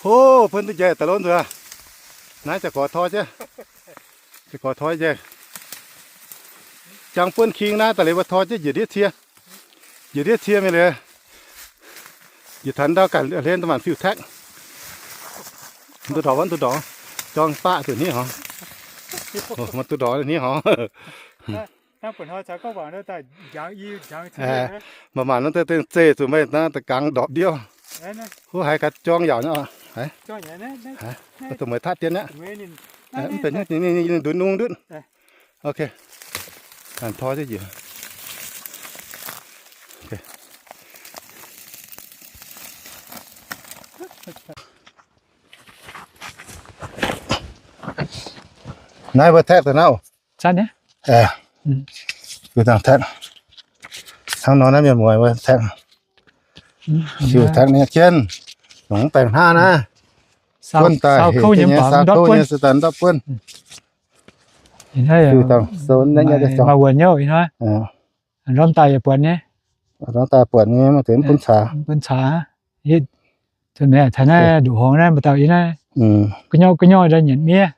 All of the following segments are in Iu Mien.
Ho, buonv duqv njaih daaih lov nzuonx. Naaiv ziouc gorx toi jienv. Ziouc gorx toi njaih. Jangx buonv king naaiv daaih liuz mbuo toi jienv njiec ndiev cie. Njiec ndiev cie mingh liuz, njiec taux ndau ganh hlen daaih maanc fiuv-taekv. Duqv ndorpc wuov, duqv ndorpc. Jorng baqv zuqc hniev hov. Maaih duqv ndorpc hniev hov. Maaih maanc nor deix zeiv zuqc meih naaiv da'gangx ndorpc ndiev. Huv haiz gaax jorng yaac nyei oc. Haiz, zuqc meih tatv dien aqv. Mv benx hnyouv, ninh ndutv nungv ndutv. Ok. Toi jienv njiec. Naaiv mbuo taeqv daaih naaiv. Hnangv nor naaiv mienh muoz mbuo taeqv. Fiuv-taekv nyei jienv, longc mv baengc hnangv naaiv. Buonv daaih hec nyei, saau kouv nyei se daaih ndortv buonv. Fiuv dangh sou naaiv nyei daaih jangx. Ndorm daaih yaac buatc nyei. Ndorm daaih buatc nyei, maiv zeiz mv bun caax. Mv bun caax. Taux naaiv nduqc horngz naaiv maaih dauh yie naaiv, gu'nyauv gu'nyauv nyanc miev.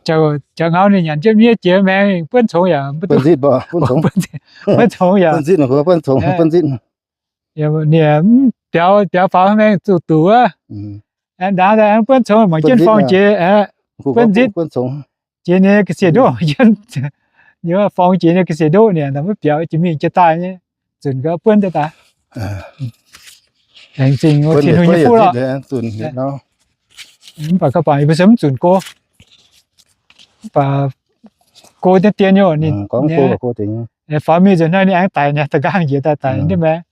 Jauv ngau ninh nyanc jienv miev jiex maengx buonv congx yaac, buonv congx yaac, buonv congx, buonv congx, ninh biaux, biaux faaux maengx zuqc duqv wuov. Aengx ndaangc daaih aengx buonv congx mangc jienv forng jiex, buonv nzitv jiex nyei ga'sie ndoqv, forng jiex nyei ga'sie ndoqv ninh maiv biaux, jiex mingh jiex daaih nyei, zunc gau buonv daaih. Laengz zingh Tin-Hungh nyei fuqv lorqc. Mv baac gauh baac yie mbuo se mv zunc go. Mv baac go dien dien nyei, ninh faaux mingh nzunc hnoi ninh aengx daic, ninh da'nqaang njiec daaih daic ndiev maengx.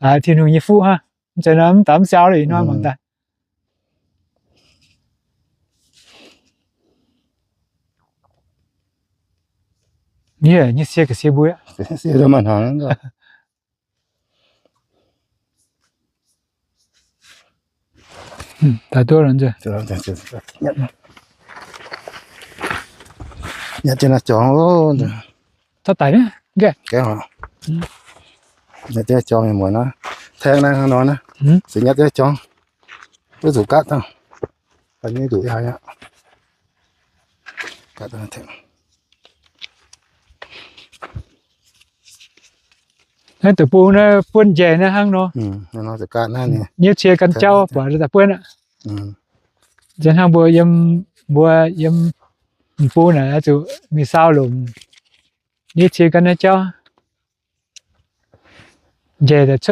Laaix Tin-Hungh nyei fuqv hnangv. Mv zeiz nor mv daaih mv siau lorqc, ih hnoi mangc daaih. Nyei, nyei sie ga'sie mbuo. Daaih duqv, nyatv jienv naaiv jorngx oc. Nyatv jienv jorngx mienh muoz naaiv, taeng naaiv hnangv nor naaiv, se nyatv jienv jorngx, duqv zuqc gaatv dangh, nyei nduqc aqv. Naaiv deic-bung naaiv buonv njaih naaiv hnangv nor. Nyei cie gan jauv buatc daaih buonv aqv. Nzunc hnangv mbuo yiem, mbuo yiem m'bung naaic zuqc mingh saau lomc nyei cie gan naaiv jauv. Njaih daaih